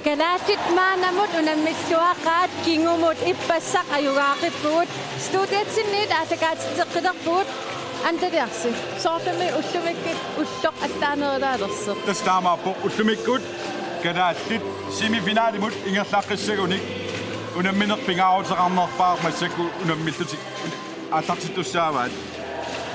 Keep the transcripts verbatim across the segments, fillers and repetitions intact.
Kalaallit maannamut unammilluaqaat kingumut ippassaq ajugaaqippugut. Studiatsinniit aallakaatitseqqilerpugut. Andaliarsi. Soorlumi ullumikkut ulloq allaanerulaalersoq. Tassa taamaappoq ullumikkut kalaallit semifinalimut ingerlaqqissagunik unammineq pingaaruteqarnerpaaq massakkut unammillutik aallartittussaavaat.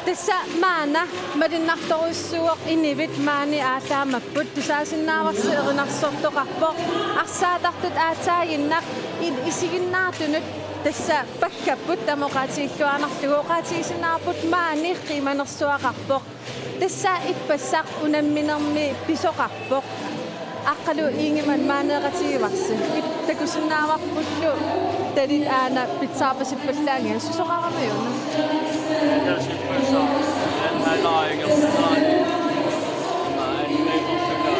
Tassa maanna malunnartorujussuuvoq, inuit maani aallaammappoq. Tusaasinnaavarsi erinarsortoqarpoq. Arsaatartut aatsaaginnaq i-, isiginnaartunut tassa paggapput tamoqaatiilluaannarlugu, oqaatigisinnaavarput maani qiimanersuaqarpoq. Tassa ippassaq unamminermi pisoqarpoq. Aqqalu Ingemann maaneeqatigivarsi. Ip-, takusinnaavarpullu talit aana pitsaarpasippallaanngilaq, susoqaramiuna? Tassa ippassaq, en halvleg ingerlanerani. Ima anneekortuta,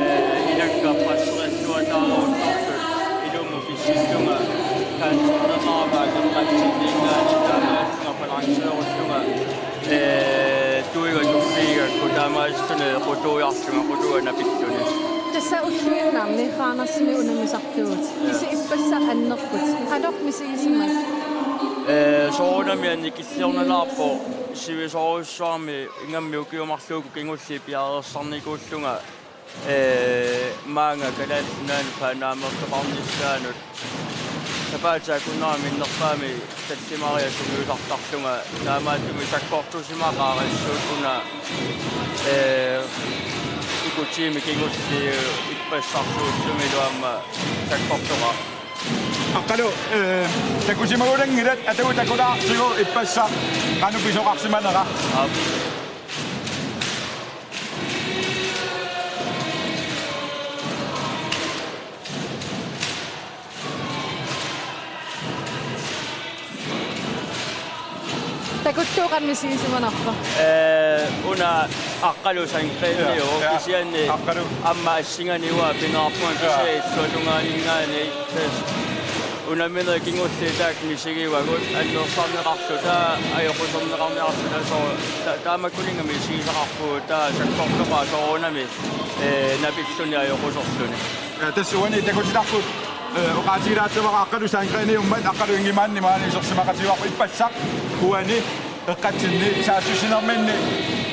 eh, ilakka passerissuataaruttortut ilummut pissillunga, kanserneqarama akeqqatsinniingaanniit taamaallunga balanceerullunga. Ee, tuiga tuffiigakku taamaasilluni qutuujarlunga qutuuga napilluni. Tassa ulluinnarni Randersimi unammisartuuvutit. Kisianni ippassaq annerput. Qanoq misigisimassat? Ee, soorunami annikilliornalaarpoq sivisoorujussuarmi ingammik ukiut marluk uku kingulliit piareersarnikuullunga. Ee, maanga Kalaallit Nunaanni Panamaertoqarnissaanut sapaatip-akunnera minnerpaamik tallimariat sungiusartarlunga, taamaattumik sakkortusimaqaarassuut una, ee, uku tiimit kingulliit ippassarsuullunilu aamma sakkortoqaaq. Aqqalu, ee, takusimagulanngilat, atagu takulaartigu ippassaq qanoq pisoqarsimanera. Aap. Takuttuuqan misigisimanarpa? Ee, una Aqqalu Sandgreniuvoq. Ja, ja. Kisianni Aqqalu. Aamma assinganiua pineqarpunga. Ja. Kisianni illuatungaaninngaanniit. Tassa unamminerit kingulliit taakku misigivagut, annersarneqarluta, ajoquserneqarniarluta, soorlu ta-, taamakkuninnga misigisaqarpugut, taava sakkortoqaaq soorunami, ee, napilluni ajoquserluni. Ja, tassa uani takutitarput, ee, oqaatigilaassavara Aqqalu Sandgreniummat Aqqalu Ingemann maani isersimaqatigivarput, ippassaq uani eqqatsinni saassussinerminni,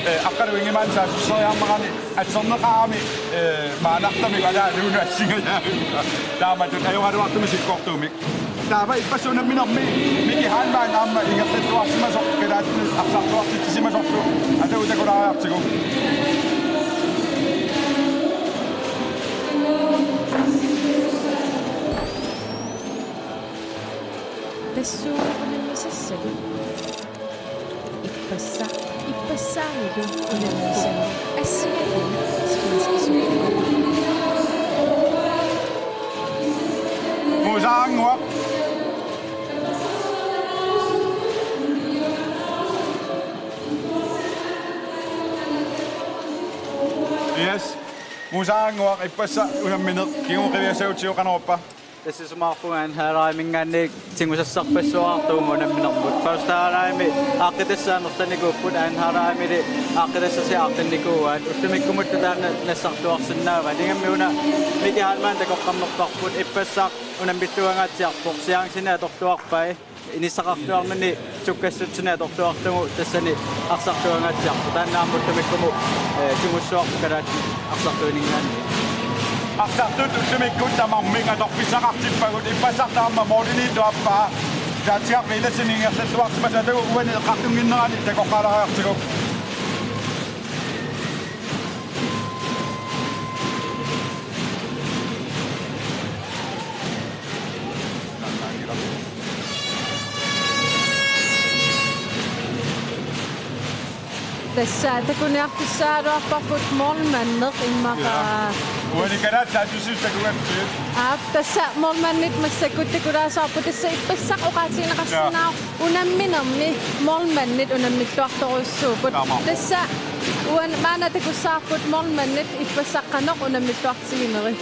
ee, Aqqalu Ingemann saassusseriarnerani asserneqarami, ee, maannartumik alaaluunniit assingajaavimma. Taamatut ajoraluartumik sakkortuumik. Taava ippassaq unamminermi Miki Heilmann aamma ingerlalluarsimasoq, kalaallit arsartuartitsisimasorlu, atagu takulaariartigu. Tassuuna unammisassagut. Ippassaq, ippassaanilu unammisagut. Assingalugu svenskisut. Musaannguaq. Yes. Musaannguaq, ippassaq unammineq. Kingumut qiviassagutsigit, qanoruppa? Tassa isumaqarpunga anden halvlegiminngaanniit tigusassarpassuaqartugut unamminermut. Første halvlegimi aaqqitassat amerlanikuupput, anden halvlegimili aaqqitassasi aaqqinnikuuaat. Ullumikkumullu taanna nassarluarsinnaavaat. Ingammik una Miki Heilmann takoqqammerparput, ippassaq unammilluangaatsiarpoq, chanceni atorluarpai. Inissaqarluarnani sukkassutsini atorluarlugu tassani arsarluangaatsiarpoq. Taanna aamma ullumikkut, ee, tigussuarput kalaallit arsartuininngaanniit. Arsartut ullumikkut tamarmik atorfissaqartippagut, ippassaq taama målimiittoq aappaa. Taatiarmi ilassini ingerlalluarsimasoq, atagu uani eqqartunnginnerani takoqqaalaariartigu. Tassa takuniartussaagaluarparput målmandeq immaqa. Ja. Uani kalaallit saassussisut takugatsigu. Aap, tassa målmandit massakkut takulaassavarput, tassa ippassaq oqaatigineqarsinnaavoq. Ja. Unamminermi målmandit unammilluartorujussuupput. Taamaappoq. Tassa uan-, maanna takussavarput målmandit ippassaq qanoq unammilluartiginerit.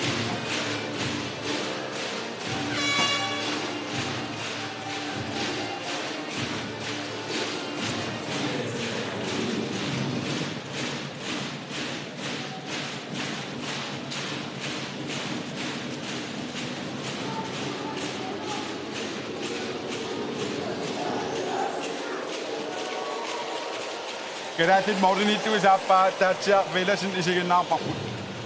Kalaallit målimiittuisa aappaa Taatsiaq Villadsen isiginnaarparput.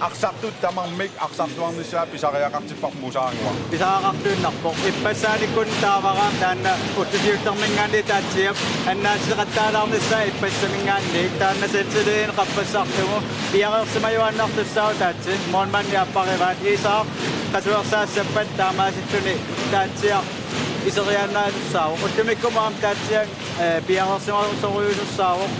Arsartut tamarmik arsartuarnissaat pisariaqartipparput Musaannguaq. Pisariaqartuinnarpoq. Ippassaanikkut taavara taanna ullusiuttarmiingaanniit Taatsiap annaassaqattaalaarnissaa ippassamiingaanniit taanna selvtillidinut qaffassarlugu piareersimajuaannartussaavoq Taatsi. Målmandi aapparivaat Iisaaq qasuersaassappat taamaasilluni Taatsiaq iseriaannaasussaavoq. Ullumikkut aamma Taatsiaq, eh, piareersimasorujuusussaavoq.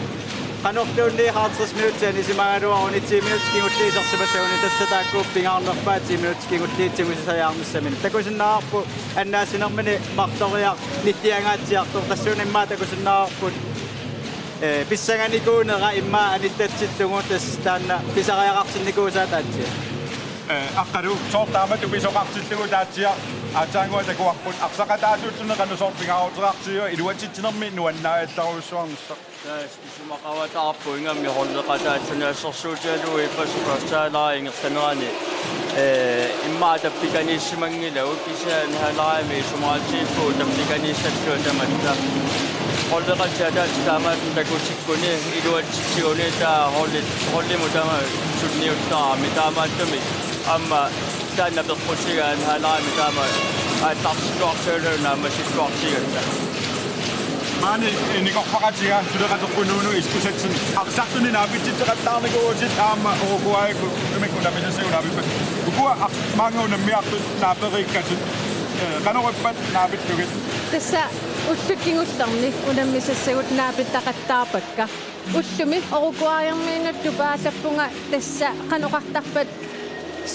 Qanorluunniit halvtreds minutsit anisimagaluaruni ti minutsit kingulliit isersimassaguni tassa taakku pingaarnerpaat ti minutsit kingulliit tigusisariaqarnissaminnik. Takusinnaavarput annaassinermini marloriarluni nilliangaatsiartoq tassuuna immaqa takusinnaavarput, eh, pissanganikuunera immaqa anittatsittugut tassa taanna pisariaqartinnikuusaa Taatsiaq. Eh, Aqqalu, soorlu taamatut pisoqartillugu Taatsiaq aatsaannguaq takuarput arsaqataasuuttunik qanoq soorlu pingaaruteqartigiva iluatsitsinermi nuannaajallarujussuarnissaq. Taas isumaqarataarpoq ingammik holdeqataassunik assersuutigalugu ippassaq første halvleg ingerlanerani, eh, immaqa tappikaniissimanngilagut kisianni halvlegimi isumaqatigiippugut tappikaniissallunga tamatta. Holdeqatigiit ataatsit taamaattumik takusikkuni iluatsitsiguni taava holdi-, holdimut tamaat sunniuttarami taamaattumik aamma taanna peqqutigaanni halvlegimi taama aallartilluartigalugu naammassilluartigatta. Maani, eh, nikorfaqatiga suleqateqqunuunu iskusatsinnut arsartunik naapitsitseqattaarnikuuvutit aamma Uruguayikkut unammissassagut naapippat. Ukua ars-, maanga unammiartut naaperiikkatit, eh, qanoq ippat naapillugit? Tassa ullut kingullerni unammisassagut naapittaqattaarpakka. Ullumi Uruguayermiinut tupaallappunga tassa qanoq oqartarpat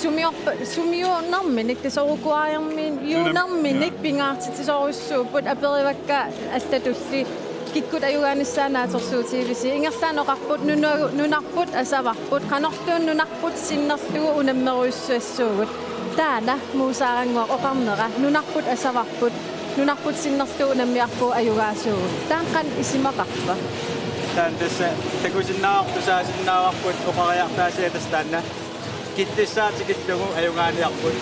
sumiorpa-, sumiuunerminik tassa Uruguayermiin-, juunerminik pingaartitsisorujussuupput aperivakka allatulli kikkut ajugaanissaat naatsorsuutigivisi. Ingerlaannaq oqarput nuna-, nunarput asavarput, qanorluunniit nunarput sinnerlugu unammerujussuassuugut. Taanna Musaannguaq oqarnera nunarput asavarput, nunarput sinnerlugu unammiarpugut ajugaasuugut. Taanna qanoq isumaqarpa? Taanna tassa takusinnaavarput tusaasinnaavarput oqariartaasiat tassa taanna killissaa tikillugu ajugaaniarput.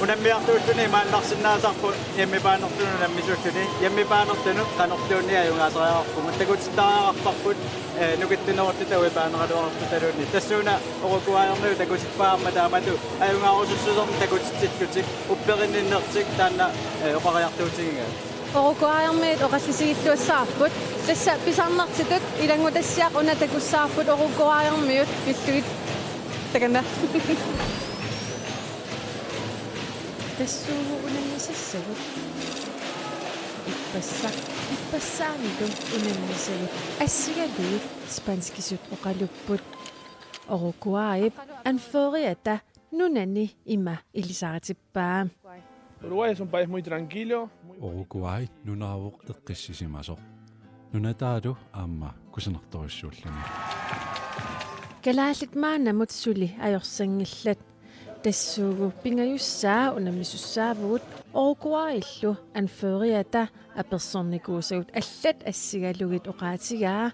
Unammiartuulluni imaannarsinnaasarput hjemmebane-rtunut unammisuulluni, hjemmebane-rtunut qanorluunniit ajugaasariaqarpugut. Takutittariaqarparput, eh, nukittunerulluta uipaaneraluartutaluunniit. Tassuuna Uruguayermiut takutippaa aamma taamatut ajugaarusussusermik takutitsillutik, upperinninnertik taanna, eh, oqariartuutigigaat. Uruguayermiut oqallisigilluassavarput. Tassa pisarnertitut ilanngutassiaq una takussavarput Uruguayermiut pillugit. Takanna. Tassuugu unammisassagut. Ippassa-, ippassaanilu unammisagut assigalugit spanskisut oqalupput. Uruguayip anføreriata nunani ima ilisaritippaa. Uruguay es un país muy tranquilo, muy bonito. Uruguay nunaavoq eqqissisimasoq. Nunataalu aamma kusanartorujussuulluni. Kalaallit maannamut suli ajorsanngillat. Tassuugu pingajussaa unammisussaavugut Uruguayillu anføreriata apersornikuusagut allat assigalugit oqaatigaa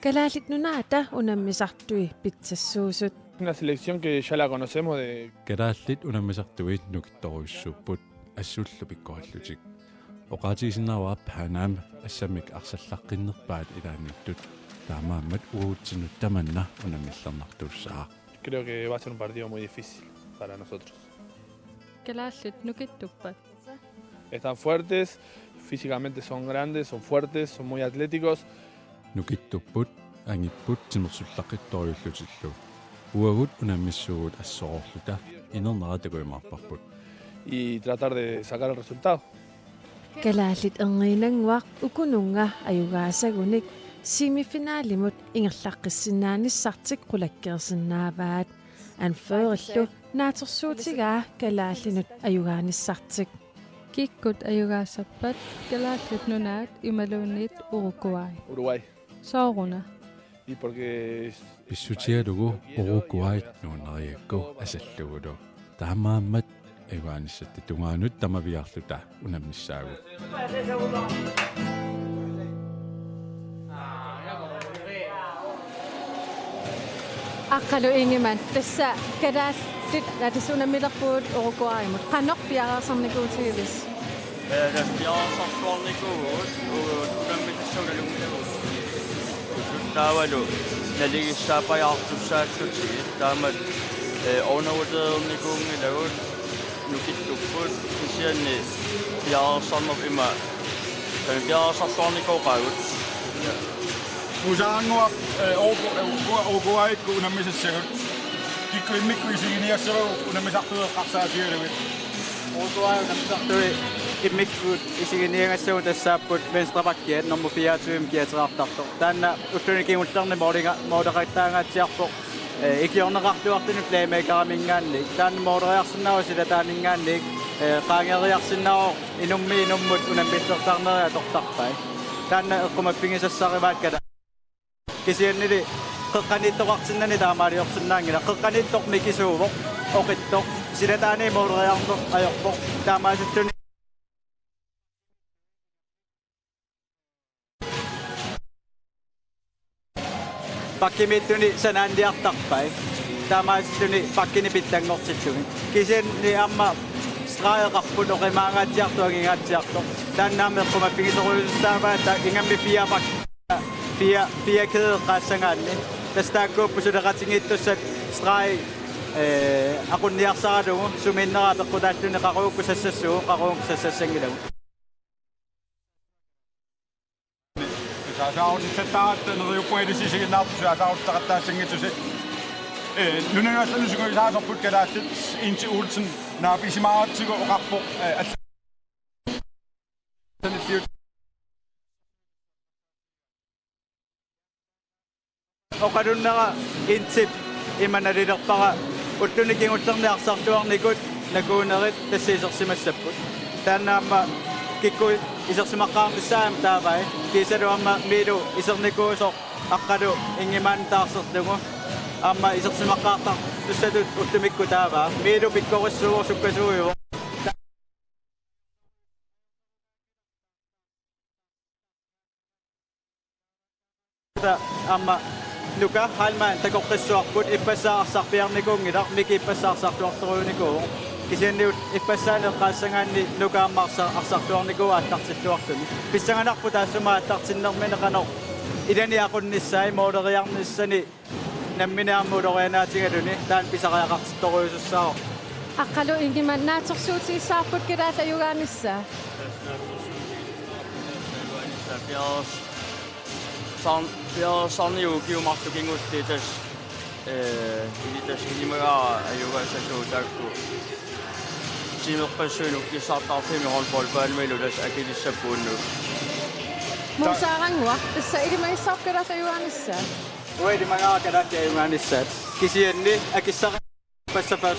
Kalaallit Nunaata unammisartui pitsassuusut. Una selección que ya la conocemos de... Kalaallit unammisartui nukittorujussuupput assullu pikkorillutik. Oqaatigisinnaavara Panam assammik arsallaqqinnerpaat ilaanniittut, taamaammat uagutsinnut tamanna unammillernartuussaaq. Creo que va a ser un partido muy difícil para nosotros. Kalaallit nukittuppat. Están fuertes, físicamente son grandes, son fuertes, son muy atléticos. Nukittupput, angipput timersullaqqittorujullutillu. Uagut unammissuugut assororluta inernera takujumaarparput. Y tratar de sacar el resultado. Kalaallit Erniinnannguaq ukununnga ajugaasagunik semifinalimut ingerlaqqissinnaanissartik qulakkeersinnaavaat. Anførerillu naatsorsuutigaa kalaallinut ajugaanissartik. Kikkut ajugaassappat Kalaallit Nunaat imaluunniit Uruguay? Uruguay. Sooruna? Y porque es... Pissutigalugu Uruguayt nuunnerigakku asallugulu. Taamaammat ajugaanissatta tungaanut tamaviaarluta unammissaagut. Aqqalu Ingemann, tassa kalaallit, aa, tassa unammilerpugut Uruguaymut. Qanoq piareersarnikuutigivisi? Ee, tassa piareersartuarnikuuvugut, u-, unammisassagut nalunngilagut. Taavalu naligissaappajaartussaallutigit taamatut, eh, undervurdereernikuunngilagut nukittukkut, kisianni piareersarneq ima, taanna piareersarluarnikooqaagut. Muusarannguaq, eh, O K, eh, O K, O K A-ikkut unammisassagut. Kikkut immikkut isiginiassavagut unammisartut eqqarsaatigalugit? O K A unammisartui immikkut isiginiagassagut tassaapput venstre backiat nummer fireogtyve kiaterartartoq. Taanna ulluni kingullerni måliga-, måleqattaangaatsiarpoq, eh, ikiorneqarluartuni playmakeriminngaanniit. Taanna måleriarsinnaavoq silataaninngaanniit, eh, qaangeeriarsinnaavoq inummiit inummut unammillertarneri atortarpai. Taanna eqqumaffigisassarivaat kala-. Kisiannili qeqqaniittoqartinnani taamaaliorsinnaanngilaq. Qeqqaniittoq mikisuuvoq, oqittoq, silataani måleriarneq ajorpoq. Taamaasilluni bakkimiittuni sanaanniartarpai. Taamaasilluni bakkini pitsanngortillugit. Kisianni aamma stregeqarput oqimaangaatsiartoq angingaatsiartoq. Taanna aamma eqqumaffigisorujussuussaavaa, taava ingammik fire bak-, fire, fire kæde eqqaassagaanni. Tassa taakkuupput suleqatigiittussat streg, eh, aqunniarsaralugu, sumiinnera peqqutaalluni qaqugukkut sassassagut, qaqugukkut sassassanngilagut. Saasaarutissattaaratta neriuppunga ilissi isiginnaartut saasaaruteqattaassanngitsusi. Eh, nunanut allanut sungiusaasorput kalaallit Inti Olsen naapisimaaratsigu oqarpoq, eh, all-, Oqalunnera Intip ima nalilerpara ulluni kingullerni arsarluarnikut nakuunerit tassa isersimassapput. Taanna aamma kikkut isersimaqqaarnissaat aamma taavai. Kiisalu aamma Miilu isernikuusoq Aqqalu Ingimaanni taarserlugu aamma isersimaqqaartartussatut ullumikkut taavaa. Miilu pikkorissuuvoq, sukkasuujuvoq. Aamma Nuka Heilmann takoqqissuarput, ippassaq arsarpiarnikuunngilaq, Miki ippassaq arsarluartorujunikuuvoq. Kisianni ippassaq eqqaassagaanni Nuka aamma arsa-, arsarluarnikuuvoq aallartilluarluni. Pissanganarpoq taassuma aallartinnermini qanoq ilani aqunnissai, måleriarnissani nammineq aamma ulorianaatigaluni taanna pisariaqartittorujussuussaaq. Aqqalu Ingimaanni naatsorsuutigissavarput kalaallit ajugaanissaat. Tassa naatsorsuutigissavarput kalaallit ajugaanissaat. Piareers-, saan-, piareersarnigut ukiut marluk kingulliit tassa, eh, ili tassa ilimagaara ajugassasugut taakku. Tiimeqqassuit nukkissartarfimmi håndboldbanemilu tassa akilissapput unnuk. Muusarannguaq, tassa ilimagissavarput kalaallit ajugaanissaat. Uanga ilimagaara kalaallit ajugaanissaat. Kisianni akissaqarpassapaas.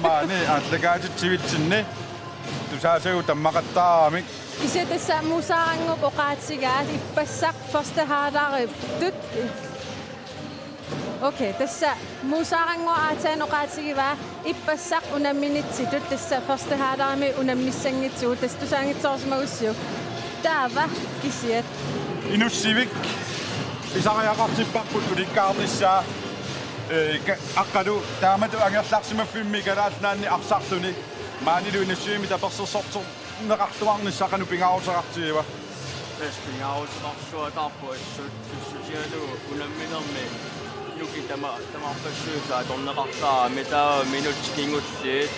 Maani aallakaatitsivitsinni tusaasagut tammaqattaaramik. Kisianni tassa Muusarannguup oqaatigaa ippassaq første halvlegitut. Okay, tassa Muusarannguup aatsaat oqaatigivaa ippassaq unamminitsitut, tassa første halvlegimi unammissanngitsugut, tassa tusaanngitsoorsimagussiuk. Taava kisiat. Inussivik pisariaqartipparput ulikkaarnissaa, eh, ka-, Aqqalu taamatut angerlarsimaffimmi Kalaallit Nunaanni arsarluni. Maanilu Inussivimmi tapersersortorneqartuarnissaq qanoq pingaaruteqartigiva? Tassa pingaaruteqarsuataarpoq assut pissutigalugu unamminermi nukit tama-, tamarpassuillu atorneqartaramik, taava minutsit kingulliit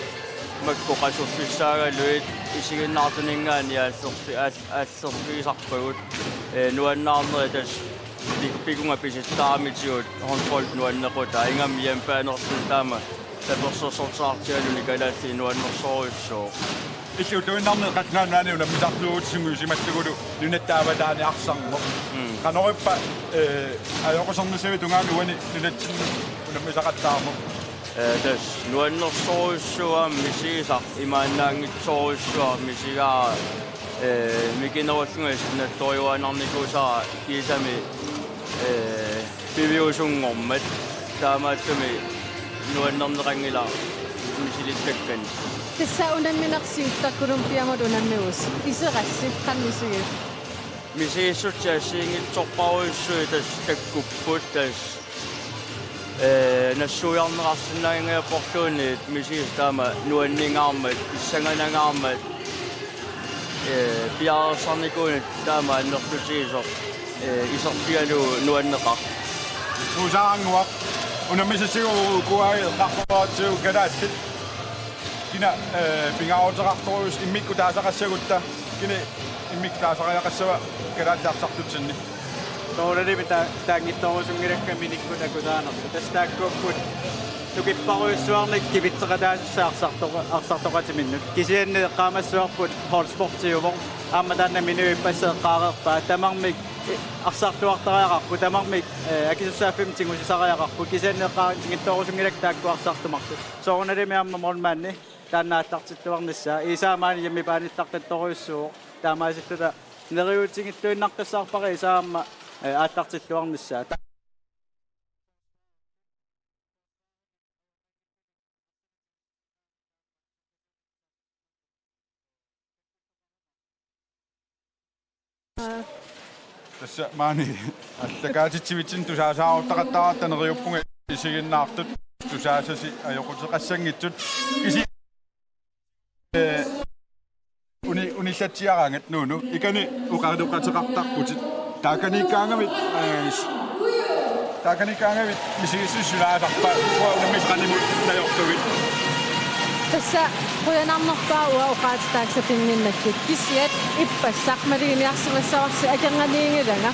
makku qasuffissaagaluit isiginnaartuninngaanniit aallerfi-, aal-, aallerfigisarpagut, eh, nuannaarneri tassa pi-, pikunga pisittaramitigut håndbold nuannequtaa, ingammik hjemmebanersuit taama tapersersortitsisarluni kalaallit nuannersorujussuuvoq. Illit ulluinnarni Kalaallit Nunaanni unammisartuuvutit sungiusimallugulu nunatta avataani arsarneq. Mm. Qanorippa, eh, ajoqusernissavit tungaanut uani nunatsinni unammisaqattaarneq? Eh, tassa nuannersorujussuaq aamma misigisaq, imaannaanngitsorujussuaq misigaara, eh, mikinerullunga isiginnaattorujuaannarnikuusara kiisami, eh, piviusunngormat, taamaattumik nuannerneqanngilaq misilittakkanni. Tassa unamminersiutit Colombiamut unammivusi. Iserassi qanoq isigit? Misigissutsit assigiinngitsorpassuit tassa takkupput tassa, ee, nassuiarneqarsinnaanngilagut portuunit misigissutsit taama nuanningaarmat, issanganangaarmat, ee, piareersarnikuuneq taama annertutigisoq, ee, iserfigalugu nuanneqarpoq. Usaanguaq, unammisassigooq uku aai eqqartoratsigu kalaallit. Kina, ee, pingaaruteqartorujussuuvoq immikkut taasaqassagutta, kina immikkut taasariaqassava kalaallit arsartutsinni? Soorunalimi ta-, taanngitsorusunngilakka immikkut takutaanersut. Tassa taakkuupput nukipparujussuarnik kivitseqataasussat arsartoqa-, arsartoqatiminnut. Kisianni eqqaamassavarput holdsportiuvoq. Aamma taanna imminut ippassaq eqqaareerpaa. Tamarmik, ee, arsarluartariaqarput. Tamarmik, ee, akisussaaffimmik tigusisariaqarput. Kisianni eqqaanngitsorusunngilakka taakku arsartumarsut. Soorunalimi aamma målmandi taanna aallartilluarnissaa. Iisaa maani hjemmebaneillartattorujussuuvoq. Taamaasilluta neriuutigilluinnartussaarpara iisaa aamma, ee, aallartilluarnissaa. Tassa maani allakaatitsivitsinni tusaasaarutaqattaarta neriuppunga isiginnaartut tusaasasi ajoquteqassanngitsut isi-, ee, uni-, unillatsiaraangat Nuunu. Ikani oqaloqateqartarputit. Taakaniikkaangavit, ee, s-, taakaniikkaangavit misigissutsit sulaasarpat, uanga unammisaqanimut najortugit? Tassa qujanarnerpaaq uanga oqaaseq taakku sapinnginnakkit. Kisianni ippassaq maluginiarsimassavarsi akornanniinngilanga.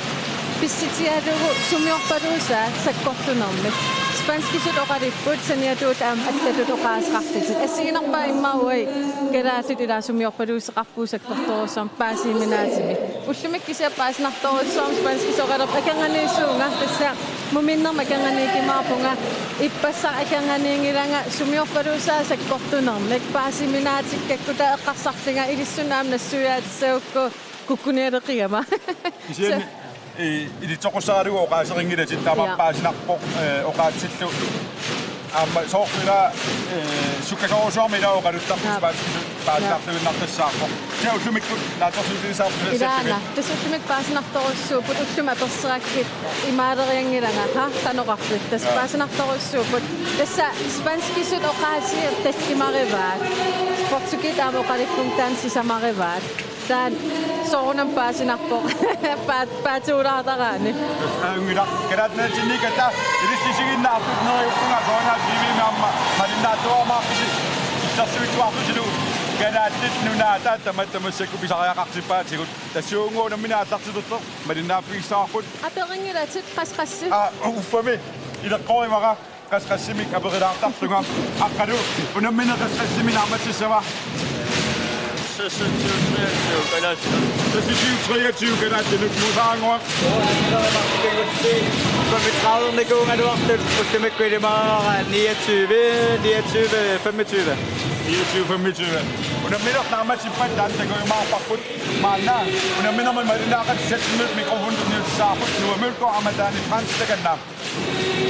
Pissutigalugu sumiorpaluusaa sakkortunermik. Spanskisut oqaluupput saniatigut aamma allatut oqaaseqarlutik. Assigiinnarpaa immaqa uagut kalaallit ilaa sumiorpaluusseqarpugut sakkortoorujussuarmik paasiuminaatsumik. Ullumikkut kisianni paasinartorujussuarmik spanskisut oqalerput akornanniissuunga tassa muminnermik akornanniikkumaarpunga ippassaq akornanniinngilanga sumiorpaluusaa sakkortunermik paasiuminaatikkakkutta eqqarsarlunga ilissinnut aamma nassuiaatissagukku kukkunialeqigama. Kisianni, ee, ilitsoqqussaralugu oqaaserinngilatit taama. Ja. Paasinarpoq, ee, oqaatsillu. Aamma soorlu ilaa, ee, sukkasoorujussuarmik ilaa oqaluttarput. Ja. Spanskisut paasinartuinnartussaavoq. Tassa ullumikkut naatsorsuutigissavarput. Ilaana, tassa ullumikkut paasinartorujussuupput, ullumi aperserakkit imaalerianngilanga, ha, qanoq oqarpit. Tassa. Ja. Paasinartorujussuupput. Tassa spanskisut oqaasii tallimarivaat. Portugiisit aamma oqalukkunik taanna sisamarivaat. Taanna soorunami paasinarpoq. Paa-, paatsuulaartaraani. Aangila, kalaallit nunaatsinni kata, ilissi isiginnaartut neriuppunga Soorunami T V-mi aamma malinnaattuarumaarpusi. Illersuisuartutilu Kalaallit Nunaata tamatta massakkut pisariaqartippaatigut. Tassuuguuna unammineq aallartilersoq malinnaaffigissavarput. Aperinngilatit qassit qassit. Aa, uffami. Ileqqorivara. Qassit qassimik aperilaartartunga. Aqqalu, unammineq qassit qassimik naammassissava? Seksogtyve treogtyve kalaallit. Seksogtyve treogtyve kalaallit. Nuussaannguaq. Femogtredive-nikuugaluartut ullumikkut ilimaarara niogtyve, niogtyve femogtyve. Niogtyve femogtyve. Unammineq naammassippat taanna takujumaarparput. Maanna unamminermi malinnaaqatit seks minut mikrofoni tunniutissavarput. Noah Mølgaard aamma taanna Frans takanna.